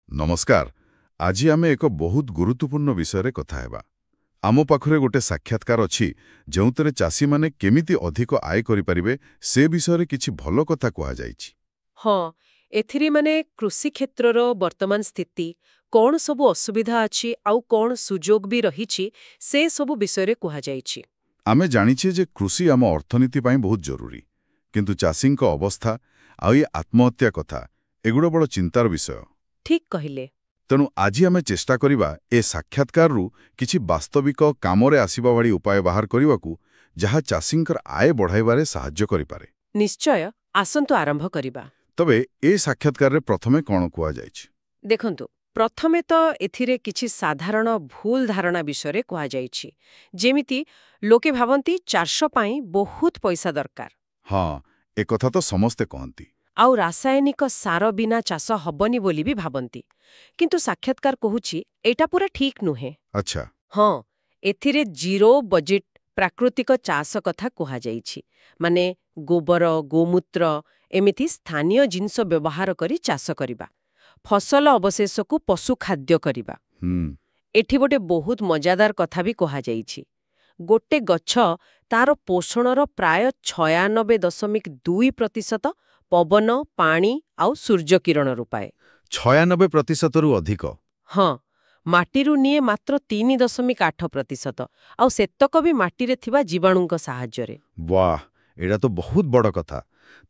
ନମସ୍କାର। ଆଜି ଆମେ ଏକ ବହୁତ ଗୁରୁତ୍ୱପୂର୍ଣ୍ଣ ବିଷୟରେ କଥା ହେବା। ଆମ ପାଖରେ ଗୋଟେ ସାକ୍ଷାତକାର ଅଛି, ଯେଉଁଥିରେ ଚାଷୀମାନେ କେମିତି ଅଧିକ ଆୟ କରିପାରିବେ ସେ ବିଷୟରେ କିଛି ଭଲ କଥା କୁହାଯାଇଛି। ହଁ, ଏଥିରେ ମାନେ କୃଷି କ୍ଷେତ୍ରର ବର୍ତ୍ତମାନ ସ୍ଥିତି, କଣ ସବୁ ଅସୁବିଧା ଅଛି ଆଉ କଣ ସୁଯୋଗ ବି ରହିଛି, ସେ ସବୁ ବିଷୟରେ କୁହାଯାଇଛି। ଆମେ ଜାଣିଛେ ଯେ କୃଷି ଆମ ଅର୍ଥନୀତି ପାଇଁ ବହୁତ ଜରୁରୀ, କିନ୍ତୁ ଚାଷୀଙ୍କ ଅବସ୍ଥା ଆଉ ଏ ଆତ୍ମହତ୍ୟା କଥା, ଏଗୁଡ଼ା ବଡ଼ ଚିନ୍ତାର ବିଷୟ। ଠିକ୍ କହିଲେ। ତେଣୁ ଆଜି ଆମେ ଚେଷ୍ଟା କରିବା ଏ ସାକ୍ଷାତକାରରୁ କିଛି ବାସ୍ତବିକ କାମରେ ଆସିବା ଭଳି ଉପାୟ ବାହାର କରିବାକୁ, ଯାହା ଚାଷୀଙ୍କର ଆୟ ବଢ଼ାଇବାରେ ସାହାଯ୍ୟ କରିପାରେ। ନିଶ୍ଚୟ, ଆସନ୍ତୁ ଆରମ୍ଭ କରିବା। ତେବେ ଏ ସାକ୍ଷାତକାରରେ ପ୍ରଥମେ କ'ଣ କୁହାଯାଇଛି? ଦେଖନ୍ତୁ, ପ୍ରଥମେ ତ ଏଥିରେ କିଛି ସାଧାରଣ ଭୁଲ ଧାରଣା ବିଷୟରେ କୁହାଯାଇଛି। ଯେମିତି ଲୋକେ ଭାବନ୍ତି ଚାଷ ପାଇଁ ବହୁତ ପଇସା ଦରକାର। ହଁ, ଏକଥା ତ ସମସ୍ତେ କହନ୍ତି। ଆଉ ରାସାୟନିକ ସାର ବିନା ଚାଷ ହବନି ବୋଲି ବି ଭାବନ୍ତି। କିନ୍ତୁ ସାକ୍ଷାତକାର କହୁଛି ଏଇଟା ପୁରା ଠିକ୍ ନୁହେଁ। ଆଚ୍ଛା। ହଁ, ଏଥିରେ ଜିରୋ ବଜେଟ୍ ପ୍ରାକୃତିକ ଚାଷ କଥା କୁହାଯାଇଛି। ମାନେ ଗୋବର, ଗୋମୂତ୍ର ଏମିତି ସ୍ଥାନୀୟ ଜିନିଷ ବ୍ୟବହାର କରି ଚାଷ କରିବା, ଫସଲ ଅବଶେଷକୁ ପଶୁ ଖାଦ୍ୟ କରିବା। ଏଠି ଗୋଟେ ବହୁତ ମଜାଦାର କଥା ବି କୁହାଯାଇଛି। ଗୋଟେ ଗଛ ତାର ପୋଷଣର ପ୍ରାୟ 96.2% ପବନ, ପାଣି ଆଉ ସୂର୍ଯ୍ୟକିରଣରୁ ପାଏ। 96%ରୁ ଅଧିକ? ହଁ, ମାଟିରୁ ନିଏ ମାତ୍ର 3.8%, ଆଉ ସେତକ ବି ମାଟିରେ ଥିବା ଜୀବାଣୁଙ୍କ ସାହାଯ୍ୟରେ। ବାଃ, ଏଇଟା ତ ବହୁତ ବଡ଼ କଥା।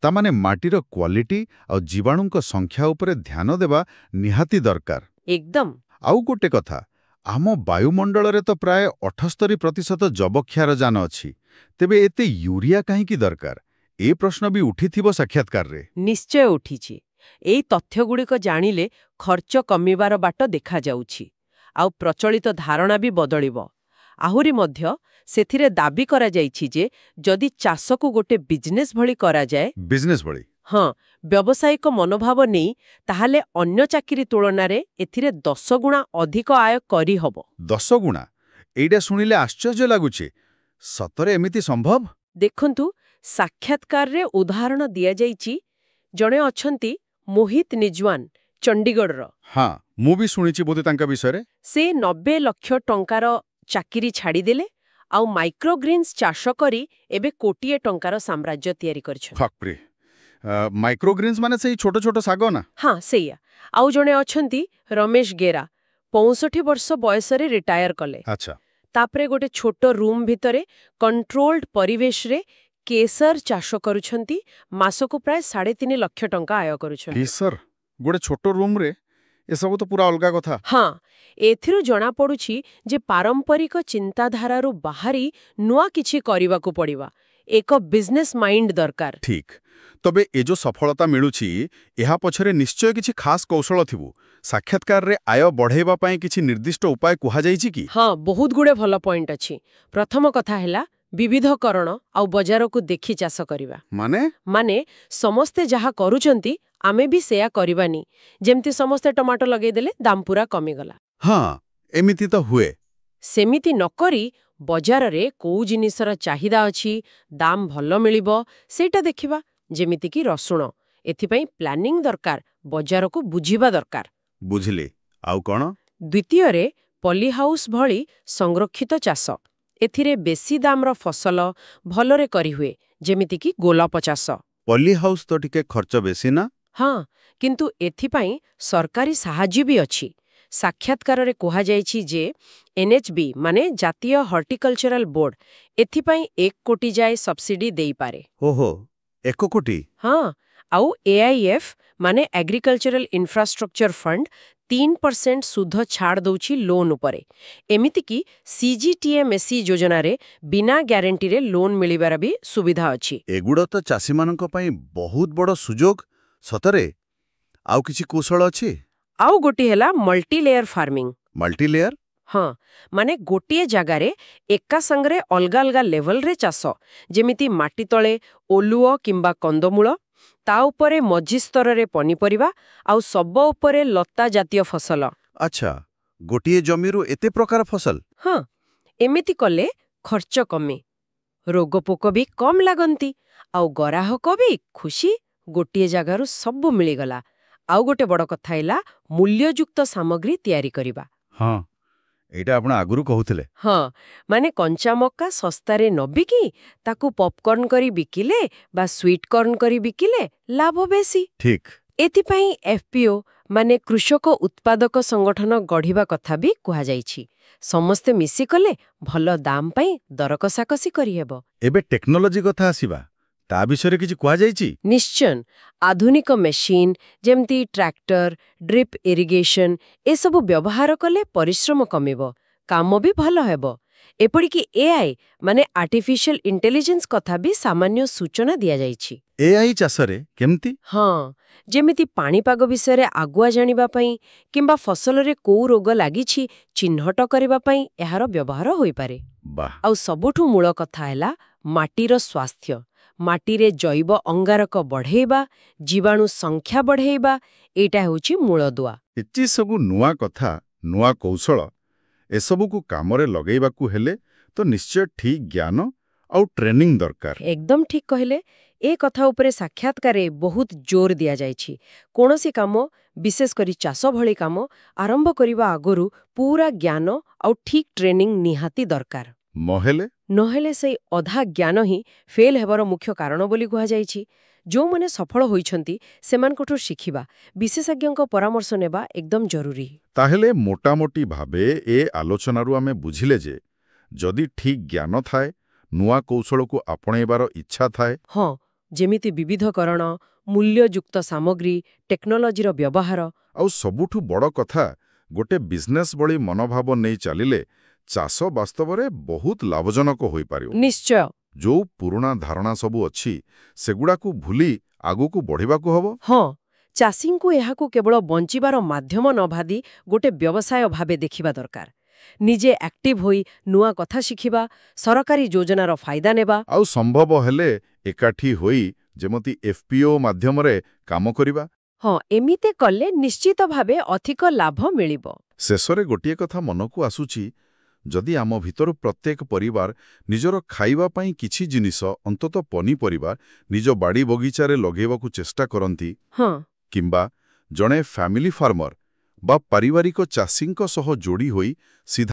ତା ମାନେ ମାଟିର କ୍ୱାଲିଟି ଆଉ ଜୀବାଣୁଙ୍କ ସଂଖ୍ୟା ଉପରେ ଧ୍ୟାନ ଦେବା ନିହାତି ଦରକାର। ଏକଦମ। ଆଉ ଗୋଟେ କଥା, ଆମ ବାୟୁମଣ୍ଡଳରେ ତ ପ୍ରାୟ 78% ଯବକ୍ଷାରଜାନ ଅଛି। ତେବେ ଏତେ ୟୁରିଆ କାହିଁକି ଦରକାର, ଏ ପ୍ରଶ୍ନ ବି ଉଠିଥିବ ସାକ୍ଷାତକାରରେ। ନିଶ୍ଚୟ ଉଠିଛି। ଏଇ ତଥ୍ୟଗୁଡ଼ିକ ଜାଣିଲେ ଖର୍ଚ୍ଚ କମିବାର ବାଟ ଦେଖାଯାଉଛି, ଆଉ ପ୍ରଚଳିତ ଧାରଣା ବି ବଦଳିବ। ଆହୁରି ମଧ୍ୟ ସେଥିରେ ଦାବି କରାଯାଇଛି ଯେ ଯଦି ଚାଷକୁ ଗୋଟେ ବିଜନେସ୍ ଭଳି କରାଯାଏ, ବିଜନେସ୍ ଭଳି? ହଁ, ବ୍ୟବସାୟିକ ମନୋଭାବ ନେଇ, ତାହେଲେ ଅନ୍ୟ ଚାକିରି ତୁଳନାରେ ଏଥିରେ 10 ଗୁଣା ଅଧିକ ଆୟ କରିହବ। 10 ଗୁଣା? ଏଇଟା ଶୁଣିଲେ ଆଶ୍ଚର୍ଯ୍ୟ ଲାଗୁଛି। ସତରେ ଏମିତି ସମ୍ଭବ? ଦେଖନ୍ତୁ, ସାକ୍ଷାତକାରରେ ଉଦାହରଣ ଦିଆଯାଇଛି। ଜଣେ ଅଛନ୍ତି ମୋହିତ ନିଜୱାନ, ଚଣ୍ଡିଗଡ଼ର। ହଁ, ମୁଁ ବି ଶୁଣିଛି ବୋଧେ ତାଙ୍କ ବିଷୟରେ। ସେ 90 ଲକ୍ଷ ଟଙ୍କାର ଚାକିରି ଛାଡ଼ିଦେଲେ ଆଉ ମାଇକ୍ରୋଗ୍ରିନ୍ସ ଚାଷ କରି ଏବେ କୋଟିଏ ଟଙ୍କାର ସାମ୍ରାଜ୍ୟ ତିଆରି କରିଛନ୍ତି। ବାପ୍ରେ! ମାଇକ୍ରୋଗ୍ରିନ୍ସ ମାନେ ସେଇ ଛୋଟ ଛୋଟ ଶାଗ ନା? ହଁ, ସେଇଆ। ଆଉ ଜଣେ ଅଛନ୍ତି ରମେଶ ଗେରା, 65 ବର୍ଷ ବୟସରେ ରିଟାୟାର କଲେ। ତାପରେ ଗୋଟେ ଛୋଟ ରୁମ୍ ଭିତରେ କଣ୍ଟ୍ରୋଲ୍ଡ ପରିବେଶରେ କେସର ଚାଷ କରୁଛନ୍ତି। ମାସକୁ ପ୍ରାୟ 3.5 ଲକ୍ଷ ଟଙ୍କା ଆୟ କରୁଛନ୍ତି। କେସର, ଗୋଟେ ଛୋଟ ରୁମ୍ରେ? ଏସବୁ ତ ପୁରା ଅଲଗା କଥା। ହଁ, ଏଥିରୁ ଜଣାପଡୁଛି ଯେ ପାରମ୍ପରିକ ଚିନ୍ତାଧାରାରୁ ବାହାରି ନୂଆ କିଛି କରିବାକୁ ପଡ଼ିବ। ଏକ ବିଜନେସ୍ ମାଇଣ୍ଡ ଦରକାର। ଠିକ୍। ତବେ ଏ ଯୋଉ ସଫଳତା ମିଳୁଛି, ଏହା ପଛରେ ନିଶ୍ଚୟ କିଛି ଖାସ୍ କୌଶଳ ଥିବ। ସାକ୍ଷାତକାରରେ ଆୟ ବଢ଼େଇବା ପାଇଁ କିଛି ନିର୍ଦ୍ଦିଷ୍ଟ ଉପାୟ କୁହାଯାଇଛି କି? ହଁ, ବହୁତ ଗୁଡ଼େ ଭଲ ପଏଣ୍ଟ ଅଛି। ପ୍ରଥମ କଥା ହେଲା ବିବିଧକରଣ ଆଉ ବଜାରକୁ ଦେଖି ଚାଷ କରିବା। ମାନେ? ମାନେ ସମସ୍ତେ ଯାହା କରୁଛନ୍ତି ଆମେ ବି ସେୟା କରିବାନି। ଯେମିତି ସମସ୍ତେ ଟମାଟୋ ଲଗେଇଦେଲେ, ଦାମ ପୁରା କମିଗଲା। ହଁ, ଏମିତି ତ ହୁଏ। ସେମିତି ନକରି ବଜାରରେ କୋଉ ଜିନିଷର ଚାହିଦା ଅଛି, ଦାମ ଭଲ ମିଳିବ, ସେଇଟା ଦେଖିବା। ଯେମିତିକି ରସୁଣ। ଏଥିପାଇଁ ପ୍ଲାନିଂ ଦରକାର, ବଜାରକୁ ବୁଝିବା ଦରକାର। ବୁଝିଲି। ଆଉ କ'ଣ? ଦ୍ୱିତୀୟରେ ପଲିହାଉସ୍ ଭଳି ସଂରକ୍ଷିତ ଚାଷ। ଏଥିରେ ବେଶୀ ଦାମର ଫସଲ ଭଲରେ କରିହୁଏ, ଯେମିତିକି ଗୋଲାପ ଚାଷ। ପଲିହାଉସ୍ ତ ଟିକେ ଖର୍ଚ୍ଚ ବେଶୀ ନା? ହଁ, କିନ୍ତୁ ଏଥିପାଇଁ ସରକାରୀ ସାହାଯ୍ୟ ବି ଅଛି। ସାକ୍ଷାତକାରରେ କୁହାଯାଇଛି ଯେ ଏନ୍ଏଚବି, ମାନେ ଜାତୀୟ ହର୍ଟିକଲଚରାଲ ବୋର୍ଡ, ଏଥିପାଇଁ 1 କୋଟି ଯାଏ ସବସିଡି ଦେଇପାରେ। ଓହୋ, 1 କୋଟି? ହଁ, ଆଉ ଏଆଇଏଫ୍, ମାନେ ଆଗ୍ରିକଲଚରାଲ ଇନଫ୍ରାଷ୍ଟ୍ରକ୍ଚର ଫଣ୍ଡ, 3% ସୁଧ ଛାଡ଼ ଦଉଛି ଲୋନ୍ ଉପରେ। ଏମିତିକି ସିଜିଟିଏମ୍ଏସ୍ଇ ଯୋଜନାରେ ବିନା ଗ୍ୟାରେଣ୍ଟିରେ ଲୋନ୍ ମିଳିବାର ବି ସୁବିଧା ଅଛି। ଏଗୁଡ଼ା ତ ଚାଷୀମାନଙ୍କ ପାଇଁ ବହୁତ ବଡ଼ ସୁଯୋଗ, ସତରେ। ଆଉ କିଛି କୌଶଳ ଅଛି? ଆଉ ଗୋଟିଏ ହେଲା ମଲ୍ଟିଲେୟର ଫାର୍ମିଂ। ମଲ୍ଟିଲେୟର? ହଁ, ମାନେ ଗୋଟିଏ ଜାଗାରେ ଏକା ସାଙ୍ଗରେ ଅଲଗା ଅଲଗା ଲେଭଲରେ ଚାଷ। ଯେମିତି ମାଟି ତଳେ ଓଲୁଅ କିମ୍ବା କନ୍ଦମୂଳ, ତା ଉପରେ ମଝି ସ୍ତରରେ ପନିପରିବା, ଆଉ ସବ ଉପରେ ଲତା ଜାତୀୟ ଫସଲ। ଆଚ୍ଛା, ଗୋଟିଏ ଜମିରୁ ଏତେ ପ୍ରକାର ଫସଲ? ହଁ, ଏମିତି କଲେ ଖର୍ଚ୍ଚ କମେ, ରୋଗପୋକ ବି କମ୍ ଲାଗନ୍ତି, ଆଉ ଗରାହକ ବି ଖୁସି, ଗୋଟିଏ ଜାଗାରୁ ସବୁ ମିଳିଗଲା। ଆଉ ଗୋଟେ ବଡ଼ କଥା ହେଲା ମୂଲ୍ୟଯୁକ୍ତ ସାମଗ୍ରୀ ତିଆରି କରିବା। ହଁ, ଏଇଟା ଆପଣ ଆଗରୁ କହୁଥିଲେ। ହଁ, ମାନେ କଞ୍ଚା ମକା ଶସ୍ତାରେ ନ ବିକି ତାକୁ ପପକର୍ଣ୍ଣ କରି ବିକିଲେ ବା ସ୍ୱିଟ୍ କର୍ଣ୍ଣ କରି ବିକିଲେ ଲାଭ ବେଶୀ। ଠିକ୍। ଏଥିପାଇଁ ଏଫପିଓ ମାନେ କୃଷକ ଉତ୍ପାଦକ ସଂଗଠନ ଗଢ଼ିବା କଥା ବି କୁହାଯାଇଛି। ସମସ୍ତେ ମିଶି କଲେ ଭଲ ଦାମ ପାଇଁ ଦର କଷାକଷି କରିହେବ। ଏବେ ଟେକ୍ନୋଲୋଜି କଥା ଆସିବା। ତା ବିଷୟରେ କିଛି କୁହାଯାଇଛି? ନିଶ୍ଚୟ। ଆଧୁନିକ ମେସିନ୍ ଯେମିତି ଟ୍ରାକ୍ଟର, ଡ୍ରିପ୍ ଇରିଗେସନ ଏସବୁ ବ୍ୟବହାର କଲେ ପରିଶ୍ରମ କମିବ, କାମ ବି ଭଲ ହେବ। ଏପରିକି ଏଆଇ ମାନେ ଆର୍ଟିଫିସିଆଲ ଇଣ୍ଟେଲିଜେନ୍ସ କଥା ବି ସାମାନ୍ୟ ସୂଚନା ଦିଆଯାଇଛି। ଏଆଇ ଚାଷରେ କେମିତି? ହଁ, ଯେମିତି ପାଣିପାଗ ବିଷୟରେ ଆଗୁଆ ଜାଣିବା ପାଇଁ କିମ୍ବା ଫସଲରେ କୋଉ ରୋଗ ଲାଗିଛି ଚିହ୍ନଟ କରିବା ପାଇଁ ଏହାର ବ୍ୟବହାର ହୋଇପାରେ। ବାଃ। ଆଉ ସବୁଠୁ ମୂଳ କଥା ହେଲା ମାଟିର ସ୍ୱାସ୍ଥ୍ୟ। ମାଟିରେ ଜୈବ ଅଙ୍ଗାରକ ବଢ଼େଇବା, ଜୀବାଣୁ ସଂଖ୍ୟା ବଢ଼େଇବା, ଏଇଟା ହେଉଛି ମୂଳଦୁଆ। ଏଚି ସବୁ ନୂଆ କଥା, ନୂଆ କୌଶଳ, ଏସବୁକୁ କାମରେ ଲଗେଇବାକୁ ହେଲେ ତ ନିଶ୍ଚୟ ଠିକ୍ ଜ୍ଞାନ ଆଉ ଟ୍ରେନିଂ ଦରକାର। ଏକଦମ ଠିକ୍ କହିଲେ। ଏ କଥା ଉପରେ ସାକ୍ଷାତକାରରେ ବହୁତ ଜୋର ଦିଆଯାଇଛି। କୌଣସି କାମ, ବିଶେଷ କରି ଚାଷ ଭଳି କାମ ଆରମ୍ଭ କରିବା ଆଗରୁ ପୁରା ଜ୍ଞାନ ଆଉ ଠିକ୍ ଟ୍ରେନିଂ ନିହାତି ଦରକାର। ନହେଲେ? ନହେଲେ ସେଇ ଅଧା ଜ୍ଞାନ ହିଁ ଫେଲ୍ ହେବାର ମୁଖ୍ୟ କାରଣ ବୋଲି କୁହାଯାଇଛି। ଯେଉଁମାନେ ସଫଳ ହୋଇଛନ୍ତି ସେମାନଙ୍କଠୁ ଶିଖିବା, ବିଶେଷଜ୍ଞଙ୍କ ପରାମର୍ଶ ନେବା ଏକଦମ ଜରୁରୀ। ତାହେଲେ ମୋଟାମୋଟି ଭାବେ ଏ ଆଲୋଚନାରୁ ଆମେ ବୁଝିଲେ ଯେ ଯଦି ଠିକ୍ ଜ୍ଞାନ ଥାଏ, ନୂଆ କୌଶଳକୁ ଆପଣେଇବାର ଇଚ୍ଛା ଥାଏ, ହଁ, ଯେମିତି ବିବିଧକରଣ, ମୂଲ୍ୟଯୁକ୍ତ ସାମଗ୍ରୀ, ଟେକ୍ନୋଲୋଜିର ବ୍ୟବହାର, ଆଉ ସବୁଠୁ ବଡ଼ କଥା ଗୋଟେ ବିଜନେସ୍ ଭଳି ମନୋଭାବ ନେଇ ଚାଲିଲେ ଚାଷ ବାସ୍ତବରେ ବହୁତ ଲାଭଜନକ ହୋଇପାରିବ। ନିଶ୍ଚୟ। ଯୋଉ ପୁରୁଣା ଧାରଣା ସବୁ ଅଛି ସେଗୁଡ଼ାକୁ ଭୁଲି ଆଗକୁ ବଢ଼ିବାକୁ ହବ। ହଁ, ଚାଷୀଙ୍କୁ ଏହାକୁ କେବଳ ବଞ୍ଚିବାର ମାଧ୍ୟମ ନ ଭାବି ଗୋଟେ ବ୍ୟବସାୟ ଭାବେ ଦେଖିବା ଦରକାର। ନିଜେ ଆକ୍ଟିଭ ହୋଇ ନୂଆ କଥା ଶିଖିବା, ସରକାରୀ ଯୋଜନାର ଫାଇଦା ନେବା। ଆଉ ସମ୍ଭବ ହେଲେ ଏକାଠି ହୋଇ ଯେମିତି ଏଫପିଓ ମାଧ୍ୟମରେ କାମ କରିବା। ହଁ, ଏମିତି କଲେ ନିଶ୍ଚିତ ଭାବେ ଅଧିକ ଲାଭ ମିଳିବ। ଶେଷରେ ଗୋଟିଏ କଥା ମନକୁ ଆସୁଛି, ଯଦି ଆମ ଭିତରୁ ପ୍ରତ୍ୟେକ ପରିବାର ନିଜର ଖାଇବା ପାଇଁ କିଛି ଜିନିଷ, ଅନ୍ତତଃ ପନିପରିବା, ନିଜ ବାଡ଼ି ବଗିଚାରେ ଲଗେଇବାକୁ ଚେଷ୍ଟା କରନ୍ତି, କିମ୍ବା ଜଣେ ଫ୍ୟାମିଲି ଫାର୍ମର ବା ପାରିବାରିକ ଚାଷୀଙ୍କ ସହ ଯୋଡ଼ି ହୋଇ ସିଧା